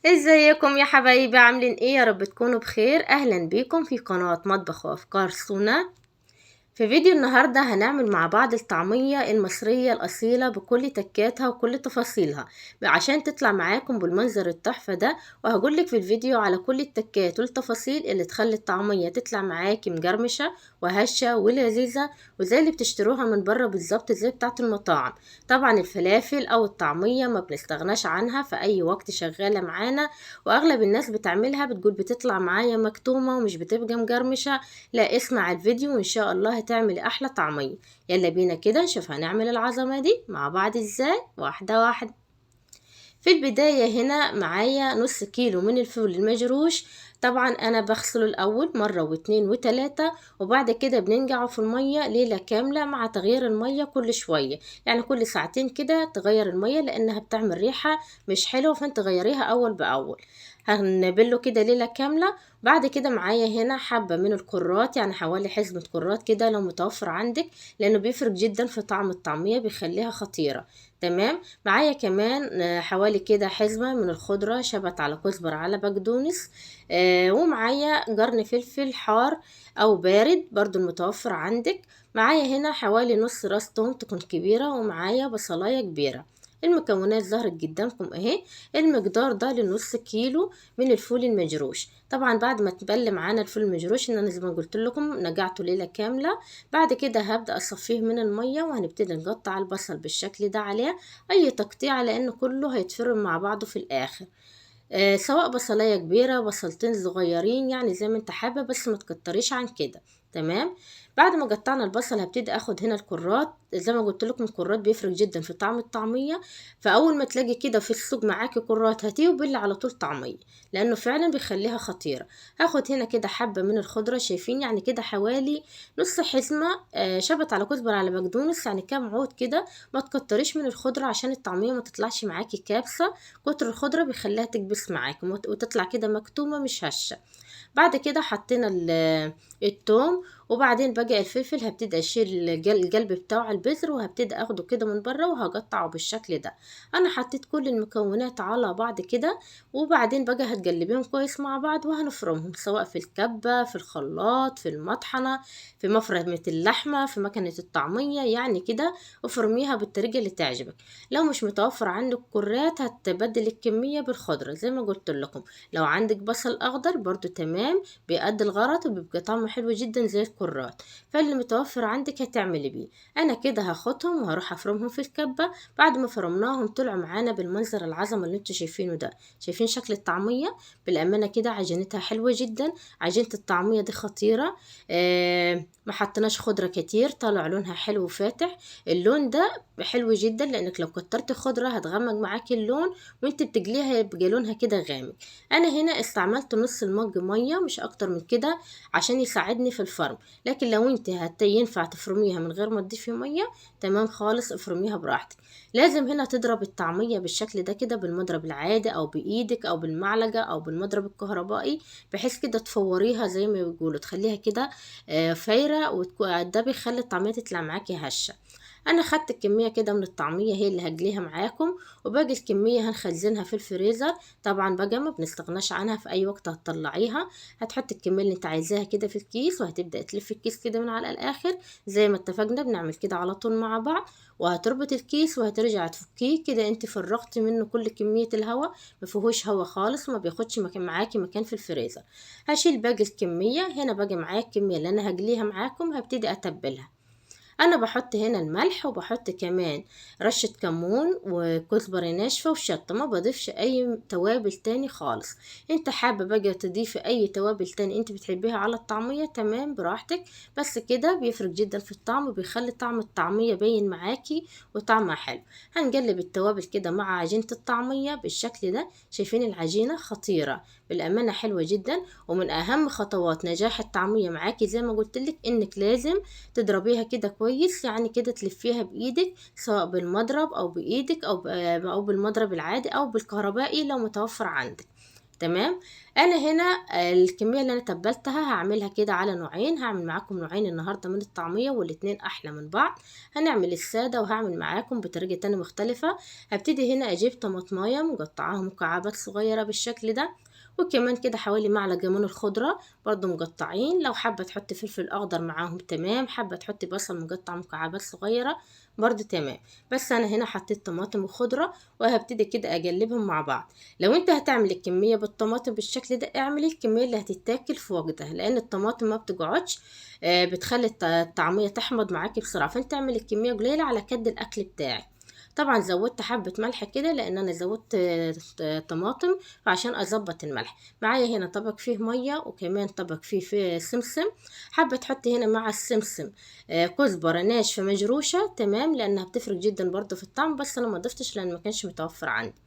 ازيكم يا حبايبي؟ عاملين ايه؟ يا رب تكونوا بخير. اهلا بيكم في قناة مطبخ وافكار سونا. في فيديو النهاردة هنعمل مع بعض الطعمية المصرية الأصيلة بكل تكاتها وكل تفاصيلها عشان تطلع معاكم بالمنظر التحفة ده، وهقولك في الفيديو على كل التكات والتفاصيل اللي تخلي الطعمية تطلع معاكي مقرمشة وهشة ولذيذة وزي اللي بتشتروها من بره بالظبط زي بتاعة المطاعم. طبعا الفلافل او الطعمية ما بنستغناش عنها في اي وقت، شغالة معانا واغلب الناس بتعملها بتقول بتطلع معايا مكتومة ومش بتبقى مقرمشة. لا، اسمع الفيديو وان شاء الله تعمل احلى طعمية. يلا بينا كده نشوف هنعمل العظمة دي مع بعض ازاي واحدة واحدة. في البداية هنا معايا نص كيلو من الفول المجروش، طبعا انا بغسله الاول مرة واتنين وتلاتة، وبعد كده بننقعه في المية ليلة كاملة مع تغيير المية كل شوية، يعني كل ساعتين كده تغير المية لانها بتعمل ريحة مش حلوة، فانت غيريها اول باول. هنبله كده ليلة كاملة. بعد كده معايا هنا حبة من الكرات، يعني حوالي حزمة كرات كده لو متوفر عندك، لانه بيفرق جدا في طعم الطعمية بيخليها خطيرة. تمام. معايا كمان حوالي كده حزمة من الخضرة، شبت على كزبر على بقدونس، ومعايا قرن فلفل حار او بارد برضو المتوفر عندك. معايا هنا حوالي نص راس توم تكون كبيرة، ومعايا بصلاية كبيرة. المكونات ظهرت قدامكم اهي. المقدار ده لنص كيلو من الفول المجروش. طبعا بعد ما تبل معانا الفول المجروش ان انا زي ما قلت لكم نقعته ليله كامله، بعد كده هبدا اصفيه من الميه، وهنبتدي نقطع البصل بالشكل ده عليه اي تقطيع لان كله هيتفرم مع بعضه في الاخر. سواء بصلايه كبيره بصلتين صغيرين، يعني زي ما انت حابه، بس ما تكتريش عن كده. تمام. بعد ما قطعنا البصل هبتدي اخد هنا الكرات، زي ما قلت لكم الكرات بيفرق جدا في طعم الطعميه، فاول ما تلاقي كده في السوق معاكي كرات هاتيه وبلي على طول طعميه لانه فعلا بيخليها خطيره. هاخد هنا كده حبه من الخضره، شايفين يعني كده حوالي نص حزمه، شبت على كزبره على بقدونس، يعني كام عود كده. ما تكتريش من الخضره عشان الطعميه ما تطلعش معاكي كابسه، كتر الخضره بيخليها تكبس معاكي وتطلع كده مكتومه مش هشه. بعد كده حطينا التوم، وبعدين بقى الفلفل هبتدي اشيل القلب بتاع البذر وهبتدي اخده كده من بره وهقطعه بالشكل ده. انا حطيت كل المكونات على بعض كده، وبعدين بقى هتقلبيهم كويس مع بعض وهنفرمهم سواء في الكبة في الخلاط في المطحنة في مفرمة اللحمة في مكنة الطعمية، يعني كده افرميها بالطريقة اللي تعجبك. لو مش متوفر عندك كرات هتبدل الكمية بالخضرة زي ما قلت لكم. لو عندك بصل اخضر برضو تمام بيأدي الغرض وبيبقى طعمه حلو جدا زي الكرات، فاللي متوفر عندك هتعملي بيه. انا كده هاخدهم وهروح افرمهم في الكبه. بعد ما فرمناهم طلعوا معانا بالمنظر العظمه اللي انتوا شايفينه ده. شايفين شكل الطعميه؟ بالامانه كده عجينتها حلوه جدا، عجينه الطعميه دي خطيره. ما حطيناش خضره كتير، طلع لونها حلو وفاتح. اللون ده حلو جدا لانك لو كترت خضره هتغمق معاكي اللون وانت بتجليها يبقى لونها كده غامق. انا هنا استعملت نص المج ميه مش اكتر من كده عشان يساعدني في الفرم، لكن لو انت ينفع تفرميها من غير ما تضيفي ميه تمام خالص، افرميها براحتك. لازم هنا تضرب الطعميه بالشكل ده كده بالمضرب العادي او بايدك او بالمعلقه او بالمضرب الكهربائي، بحيث كده تفوريها زي ما بيقولوا، تخليها كده فايره، وده بيخلي الطعميه تطلع معاكي هشه. انا خدت الكميه كده من الطعميه هي اللي هجليها معاكم، وباقي الكميه هنخزنها في الفريزر. طبعا بقى ما بنستغناش عنها في اي وقت هتطلعيها. هتحط الكميه اللي انت عايزاها كده في الكيس، وهتبدا تلف الكيس كده من على الاخر زي ما اتفقنا، بنعمل كده على طول مع بعض. وهتربط الكيس وهترجع تفكيه كده، انت فرغتي منه كل كميه الهواء، ما فيهوش هواء خالص وما بياخدش مكان معاكي مكان في الفريزر. هشيل باقي الكميه هنا، باقي معايا الكميه اللي انا هجليها معاكم هبتدي اتبلها. انا بحط هنا الملح، وبحط كمان رشة كمون وكزبرة ناشفة وشطة، ما بضيفش اي توابل تاني خالص. انت حابة بقى تضيفي اي توابل تاني انت بتحبيها على الطعمية تمام براحتك، بس كده بيفرق جدا في الطعم وبيخلي طعم الطعمية باين معاكي وطعمها حلو. هنقلب التوابل كده مع عجينة الطعمية بالشكل ده. شايفين العجينة خطيرة بالأمانة، حلوة جدا. ومن اهم خطوات نجاح الطعمية معاكي زي ما قلتلك انك لازم تضربيها كده كويس، يعني كده تلفيها بايدك سواء بالمضرب او بايدك او بالمضرب العادي او بالكهربائي لو متوفر عندك. تمام. انا هنا الكمية اللي انا تبلتها هعملها كده على نوعين، هعمل معاكم نوعين النهارده من الطعمية والاتنين احلى من بعض. هنعمل السادة وهعمل معاكم بطريقة تانية مختلفة. هبتدي هنا اجيب طماطمايه مقطعاها مكعبات صغيرة بالشكل ده، وكمان كده حوالي معلقه من الخضرة برضو مقطعين. لو حابة تحطي فلفل اخضر معاهم تمام، حابة تحطي بصل مقطع مكعبات صغيرة برضو تمام، بس انا هنا حطيت طماطم وخضره وهبتدي كده اقلبهم مع بعض. لو انت هتعمل الكمية بالطماطم بالشكل ده اعملي الكمية اللي هتتاكل في وقتها، لان الطماطم ما بتقعدش، بتخلي الطعمية تحمض معاكي بسرعة، فانت اعملي الكمية قليله على قد الاكل بتاعك. طبعا زودت حبة ملح كده لان انا زودت طماطم عشان اظبط الملح. معايا هنا طبق فيه مية وكمان طبق فيه سمسم. حابة تحطي هنا مع السمسم كزبرة ناشفة مجروشة، تمام، لانها بتفرق جدا برضو في الطعم، بس انا ما ضفتش لان ما كانش متوفر عندي.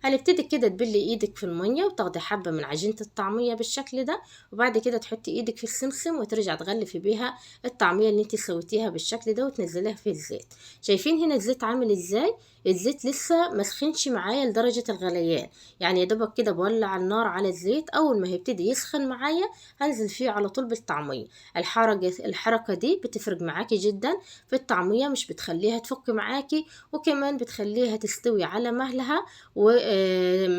هنبتدي كده تبلي ايدك في المية وتاخدي حبة من عجينة الطعمية بالشكل ده، وبعد كده تحطي ايدك في السمسم وترجع تغلفي بيها الطعمية اللي انت سويتيها بالشكل ده وتنزليها في الزيت. شايفين هنا الزيت عامل ازاي؟ الزيت لسه ما سخنش معايا لدرجة الغليان، يعني يا دوبك كده بولع النار على الزيت. اول ما هيبتدي يسخن معايا هنزل فيه على طول بالطعمية. الحركة دي بتفرق معاكي جدا في الطعمية، مش بتخليها تفك معاكي، وكمان بتخليها تستوي على مهلها، و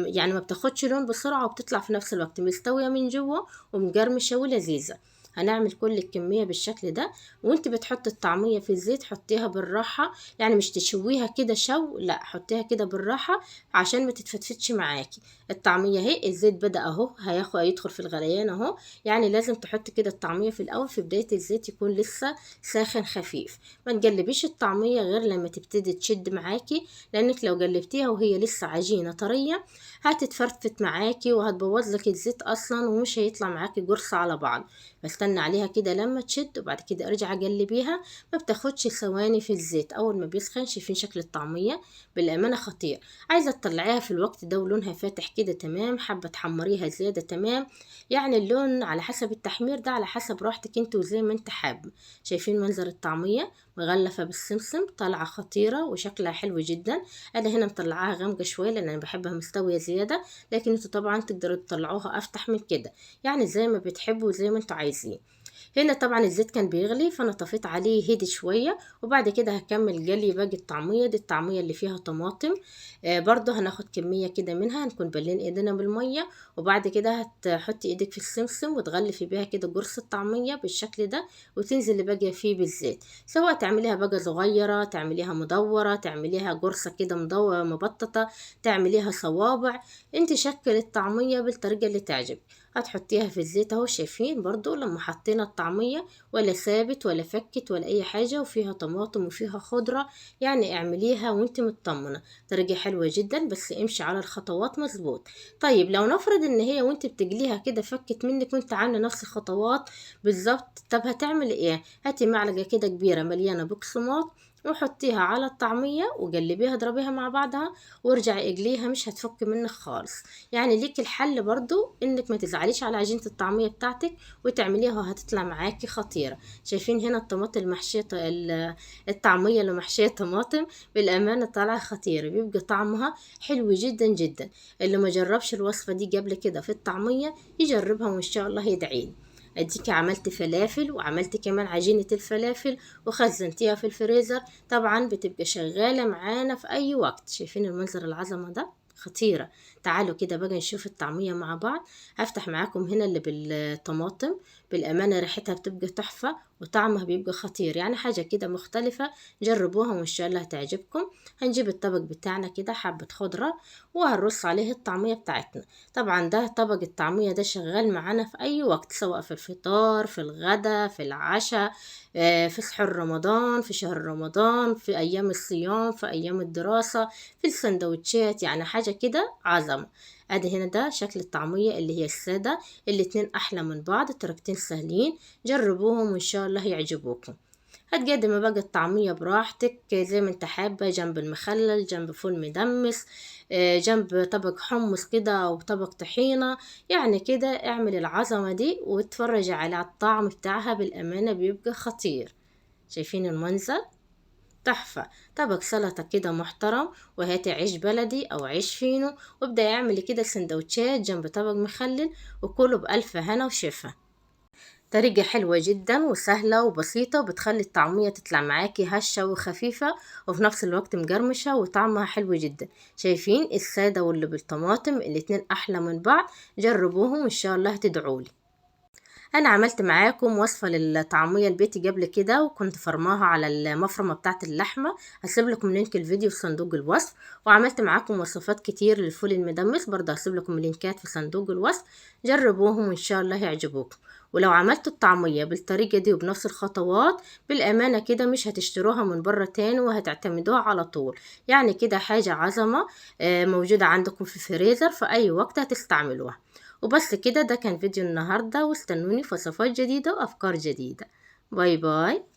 يعني ما بتاخدش لون بسرعة، وبتطلع في نفس الوقت مستوية من جوه ومقرمشة ولذيذة. هنعمل كل الكمية بالشكل ده. وانت بتحطي الطعمية في الزيت حطيها بالراحة، يعني مش تشويها كده شو، لا حطيها كده بالراحة عشان ما تتفتفتش معاكي الطعمية. اهي الزيت بدأ اهو هيدخل في الغليان اهو، يعني لازم تحطي كده الطعمية في الاول في بداية الزيت يكون لسه ساخن خفيف. ما تقلبيش الطعمية غير لما تبتدي تشد معاكي، لانك لو قلبتيها وهي لسه عجينة طرية هتتفرفت معاكي وهتبوظ لك الزيت اصلا، ومش هيطلع معاكي قرصة على بعض. بستنى عليها كده لما تشد وبعد كده ارجع اقلبيها. ما بتاخدش ثواني في الزيت اول ما بيسخن. شايفين شكل الطعمية؟ بالامانة خطير. عايزه تطلعيها في الوقت ده ولونها فاتح كده تمام، حابة تحمريها زيادة تمام، يعني اللون على حسب التحمير ده على حسب راحتك انت وزي ما انت حابة. شايفين منظر الطعمية مغلفه بالسمسم، طالعه خطيرة وشكلها حلو جدا. انا هنا مطلعاها غامقه شوية لان انا بحبها مستوية زيادة، لكن انتوا طبعا تقدروا تطلعوها افتح من كده، يعني زي ما بتحبوا وزي ما انتوا عايزين. هنا طبعا الزيت كان بيغلي فانا طفيت عليه هدي شوية، وبعد كده هكمل جلي باقي الطعمية دي. الطعمية اللي فيها طماطم برضو هناخد كمية كده منها، هنكون بلين ايدينا بالمية، وبعد كده هتحطي ايدك في السمسم وتغلفي بيها كده قرص الطعمية بالشكل ده، وتنزل اللي باقية فيه بالزيت. سواء تعمليها بقى صغيرة، تعمليها مدورة، تعمليها قرصة كده مدورة مبططه، تعمليها صوابع، انت شكل الطعمية بالطريقة اللي تعجبك. هتحطيها في الزيت اهو. شايفين برضو لما حطينا الطعمية ولا ثابت ولا فكت ولا اي حاجة، وفيها طماطم وفيها خضرة، يعني اعمليها وانت مطمنة. طريقة حلوة جدا، بس امشي على الخطوات مظبوط. طيب لو نفرض ان هي وانت بتقليها كده فكت منك وانت عاملة نفس الخطوات بالظبط، طب هتعمل ايه؟ هاتي معلقة كده كبيرة مليانة بقسماط وحطيها على الطعمية وقلبيها، اضربيها مع بعضها وارجعي اقليها، مش هتفك منك خالص. يعني ليك الحل برضو انك ما تزعليش على عجينة الطعمية بتاعتك وتعمليها وهتطلع معاكي خطيرة. شايفين هنا الطماطم المحشية، الطعمية اللي محشية طماطم، بالامانة طالعة خطيرة، بيبقى طعمها حلو جدا جدا. اللي ما جربش الوصفة دي قبل كده في الطعمية يجربها وان شاء الله يدعيلي. اديكي عملت فلافل وعملت كمان عجينة الفلافل وخزنتيها في الفريزر، طبعا بتبقى شغالة معانا في اي وقت. شايفين المنظر العظمة ده؟ خطيرة. تعالوا كده بقى نشوف الطعمية مع بعض. هفتح معاكم هنا اللي بالطماطم، بالأمانة ريحتها بتبقى تحفة وطعمها بيبقى خطير، يعني حاجة كده مختلفة، جربوها وإن شاء الله هتعجبكم. هنجيب الطبق بتاعنا كده حبة خضرة وهنرص عليه الطعمية بتاعتنا. طبعا ده طبق الطعمية ده شغال معانا في أي وقت، سواء في الفطار، في الغداء، في العشاء، في سحور رمضان، في شهر رمضان، في أيام الصيام، في أيام الدراسة، في السندوتشات، يعني حاجة كده عظمة. ادي هنا ده شكل الطعمية اللي هي السادة، الاتنين احلى من بعض، الطريقتين سهلين، جربوهم وان شاء الله يعجبوكم. هتقدم بقى الطعمية براحتك زي ما انت حابة، جنب المخلل، جنب فول مدمس، جنب طبق حمص كده او طبق طحينة، يعني كده اعمل العظمة دي واتفرج على الطعم بتاعها، بالامانة بيبقى خطير. شايفين المنظر؟ تحفة. طبق سلطة كده محترم، وهاتي عيش بلدي او عيش فينو، وابدأي اعملي كده سندوتشات جنب طبق مخلل، وكله بألف هنا وشفا. طريقة حلوة جدا وسهلة وبسيطة، وبتخلي الطعمية تطلع معاكي هشة وخفيفة، وفي نفس الوقت مقرمشة وطعمها حلو جدا. شايفين السادة واللي بالطماطم الاتنين احلى من بعض، جربوهم ان شاء الله هتدعولي. انا عملت معاكم وصفة للطعمية البيتي قبل كده، وكنت فرماها على المفرمة بتاعت اللحمة، هسيب لكم link الفيديو في صندوق الوصف. وعملت معاكم وصفات كتير للفول المدمس، برضه هسيب لكم لينكات في صندوق الوصف، جربوهم وان شاء الله يعجبوكم. ولو عملتوا الطعمية بالطريقة دي وبنفس الخطوات، بالأمانة كده مش هتشتروها من بره تاني، وهتعتمدوها على طول. يعني كده حاجة عظمة، موجودة عندكم في الفريزر، في أي وقت هتستعملوها. وبس كده، ده كان فيديو النهاردة، واستنوني في وصفات جديدة وأفكار جديدة. bye bye.